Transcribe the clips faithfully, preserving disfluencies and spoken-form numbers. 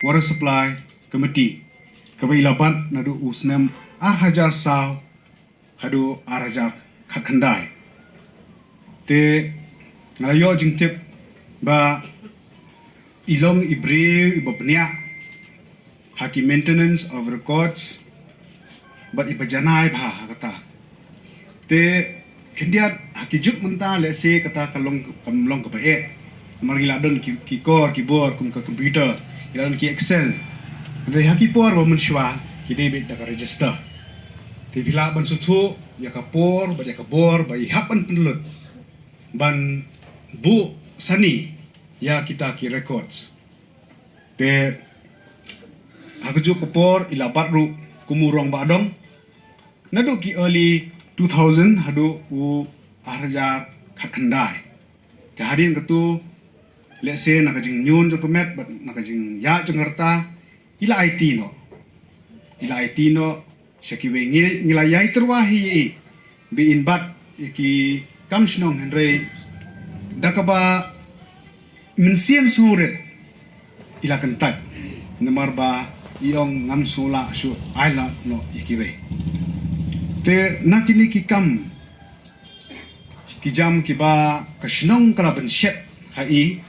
Water Supply Committee, kaba i la bat naduh u snem ar hajar saw haduh ar hajar khatkhyndai. Te nga la ïoh jingtip ba i long i briew iba bniah ha ki maintenance of records bad iba janai bha ha kata. Te khyndiat ha ki juk mynta lehse kata ka long, kam long kaba eh. Namar ngi la don ki, ki kor ki bor kum ka computer, ngi la don ki Excel. Hynrei ha ki por ba mynshuwa ki dei beit da ka register. Te phi lah ban sngewthuh ïa ka por bad ïa ka bor ba i hap ban pynlut ban buh sani ïa kita ki records. Te ha kajuh ka por i la bat ruh kum u rangbah dong naduh ki early two thousand haduh u ar hajar khatkhyndai. Te hadien katu, lehse na ka jingñion jong ka met bad na ka jingïaid jong ka rta, i la aiti noh. I la aiti noh sha kiwei. Ngi, ngi la ïai tyrwa hi ïa i ba in bat ïa ki kam shnong, hynrei da kaba mynsiem sngewrit i la kyntait, namar ba i ong ngam sngewlah shuh ai lad noh ïa kiwei. Te na kine ki kam ki jam kiba ka shnong ka la bynshet ha i,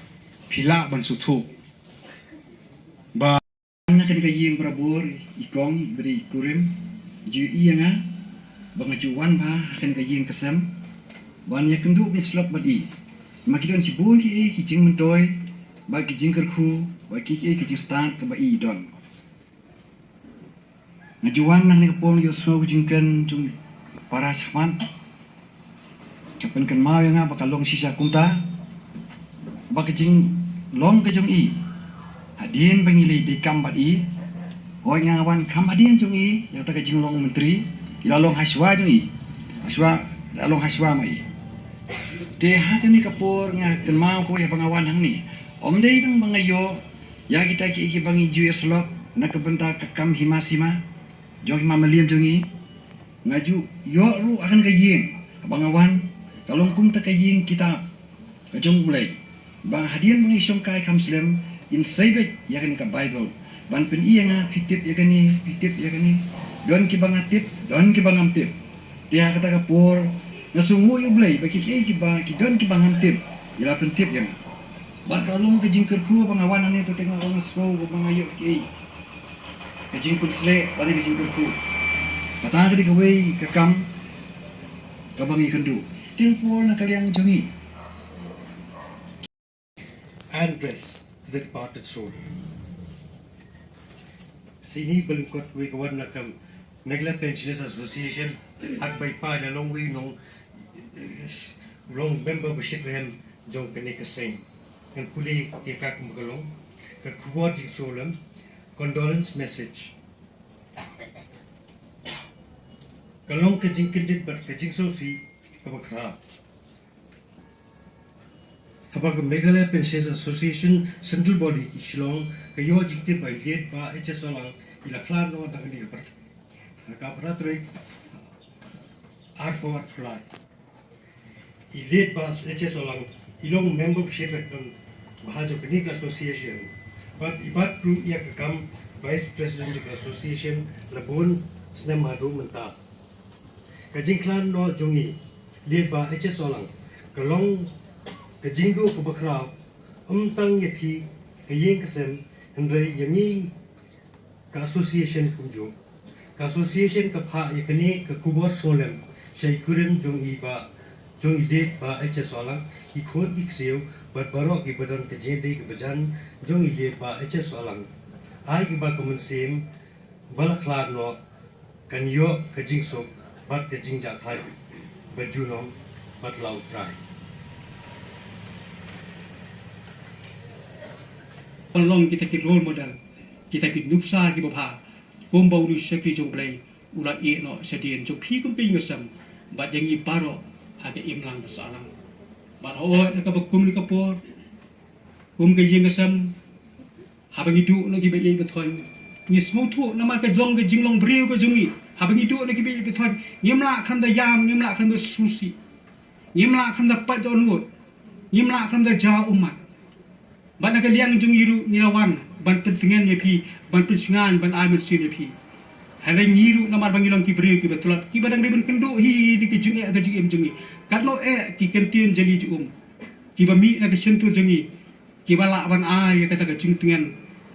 phi lah ban sngewthuh ba na kane ka ïing barabor, i kong bad i kurim ju ïohi ïa nga ba nga ju wan bha ha kane ka ïing ka sem ban ïakynduh ban ïasyllok bad i. Namar ki don shibun kiei ki jingmyntoi bad ki jingkyrkhu bad kiei kiei ki jingstad kaba i don. Nga ju wan na kane ka por ïohsngew ka jingkren jong para shakhmat. Ka pynkynmaw ïa nga ba ka long shisha kumta, ba ka jinglong ka jong i hadien ba ngi la dei kam bad i. Hooid, nga wan kham hadien jong i ïa kata ka jinglong myntri. I la long hashwa jong i, hashwa, i la long hashwa ma i. Te ha kane ka por nga kynmaw ko ïa ba nga wan hangne, ym dei tang ba nga ïoh ïa kita kiei kiba ngi ju ïasyllok na ka bynta ka kam hima sima jong hima mylliem jong ngi. Nga ju ïoh ruh ha kane ka ïing kaba nga wan, ka long kumta ka ïing kitab ka jong U Blei, ba hadien ba ngi shongkai kham slem, in sei beit ïa kane ka Baibl ban pyni ïa nga, phi tip ïa kane, phi tip ïa kane. Don kiba nga tip, don kiba ngam tip. Te ha kata ka por nga sngewnguh ïa U Blei ba kiei kiei kiba ki don kiba ngam tip, i la pyntip ïa nga. Bad ka long ka jingkyrkhu ba nga wan hangne, te nga ong, nga sngew ba nga ïoh kiei ka jingpynsleh bad ka jingkyrkhu. Kata ka dei kawei ka kam kaba ngi kynduh. Te por na ka liang jong ngi. Address to the departed soul. Sini ba lyngkot wei ka wan na kam Meghalaya Pensioners Association, hak bai pa na long wei nong, long member ba shitrhem jong kane ka seng. Ngan pule ïa ka kum ka long, ka khubor jingsngewlem, condolence message. Ka long ka jingkyndit bad ka jingsngewsih kaba khraw. Haba ka Meghalaya Pensioners Association Central Body ki Shillong ka ïoh jingtip ba i late Bah H S Solang i la khlad noh da kane ka pyrthei ha ka phra tarik arphew arphew lai. I late Bah H S Solang i long member ba shitrhem bha jong kane ka association bad i bat ruh ïa ka kam Vice President jong ka association la bun snem haduh mynta. Ka jingkhlad noh jong i late Bah H S Solang ka long ka jingduh kaba khraw, ym tang ïa phi ka ïing ka sem, hynrei ïa ngi ka association kumjuh. Ka association ka phah ïa kane ka khubor sngewlem sha i kurim jong i Bah, jong i late Bah H S Solang, i khun i ksiew bad baroh kiba don ka jingïadei kaba jan jong i late Bah H S Solang. Ai kiba ka mynsiem ba la khlad noh kan ïoh ka jingsuk bad ka jingjahthait ba junom bad la U Trai. Ban long kita ki role model, kita ki nuksa kiba bha, kumba une u shakri jong U Blei u la ïeh noh shadien jong phi kum ka ïing ka sem bad ïa ngi baroh ha ka imlang ka sahlang. Bad hooid, na kaba kum ne ka por, kum ka ïing ka sem, haba ngi duh na kiba ïeit ba thoh, ngi sngewthuh namar ka long ka jinglong briew ka jong ngi. Haba ngi duh na kiba ïeit ba thoh, ngim lah khlem da ïam, ngim lah khlem da sngewsih, ngim lah khlem da pait da onwot, ngim lah khlem da jaw ummat. Bad na ka liang jong ngi ruh ngi la wan ban pyntngen ïa phi, ban pynsngain, ban ai mynsiem ïa phi. Hynrei ngi ruh namar ba ngi long ki briew kiba tlot, kiba dang dei ban kynduh hi ïa ki jingeh ka jingim jong ngi. Katno eh ki kyntien jali jong um kiba mih na ka shyntur jong ngi, kiba lah ban ai ïa kata ka jingtngen,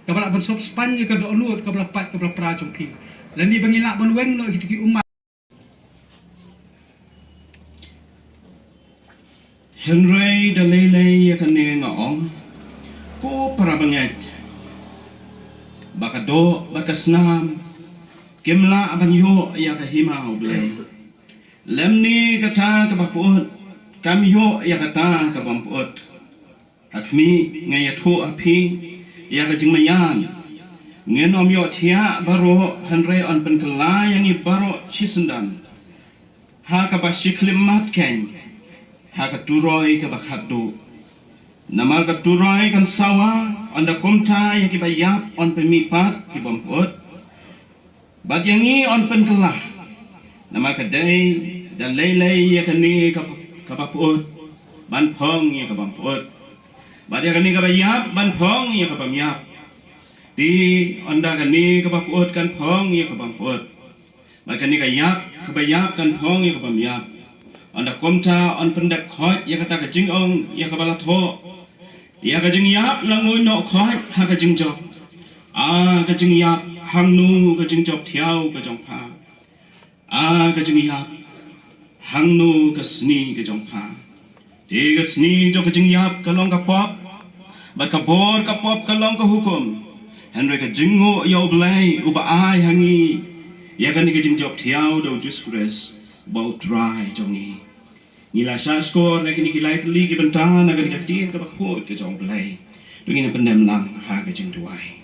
kaba lah ban sop span ïa ka dohnud kaba la pait kaba la pra jong phi. Lane ba ngi lah ban weng noh ïa kita ki ummat. Hynrei da lei lei ïa kane nga ong, ko para bangeit, ba ka doh bad ka snam kim lah ban ïoh ïa ka hima U Blei, lymne kata kaba pyut kam ïoh ïa kata kaba ym pyut. Ha khmih, nga ïathuh ha phi ïa ka jingmaïan, ngin ym ïohthiah baroh, hynrei yn pynkylla ïa ngi baroh shisyndon ha kaba shi khyllipmat keiñ, ha ka turoi kaba khatduh. Namar ka turoi kan sawa, ynda kumta ïa kiba ïap yn pynmihpat ki bym pyut, bad ïa ngi yn pynkylla. Namar ka dei da lei lei ïa kane ka, kaba pyut ban phong ïa ka bym pyut, bad ïa kane kaba ïap ban phong ïa ka bym ïap. Te ynda kane kaba pyut kan phong ïa ka bym pyut, bad kane ka ïap, kaba ïap kan phong ïa ka bym ïap, ynda kumta yn pyndep khoit ïa kata ka jingong ïa kaba la thoh: Ïa ka jingïap la nguid noh khoit ha ka jingjop. A ka jingïap, hangno ka jingjop thiaw ka jong pha? A ka jingïap, hangno ka sni ka jong pha? Te ka sni jong ka jingïap ka long ka pop, bad ka bor ka pop ka long ka hukum. Hynrei ka jingnguh ïa U Blei uba ai ha ngi ïa kane ka jingjop thiaw da U Jisu Khrist uba U Trai jong ngi. Ngi la shah shkor na kine ki lai tylli ki bynta na kane ka ktien kaba khuid ka jong U Blei. To ngin ïa pyndem lang ha ka jingduwai.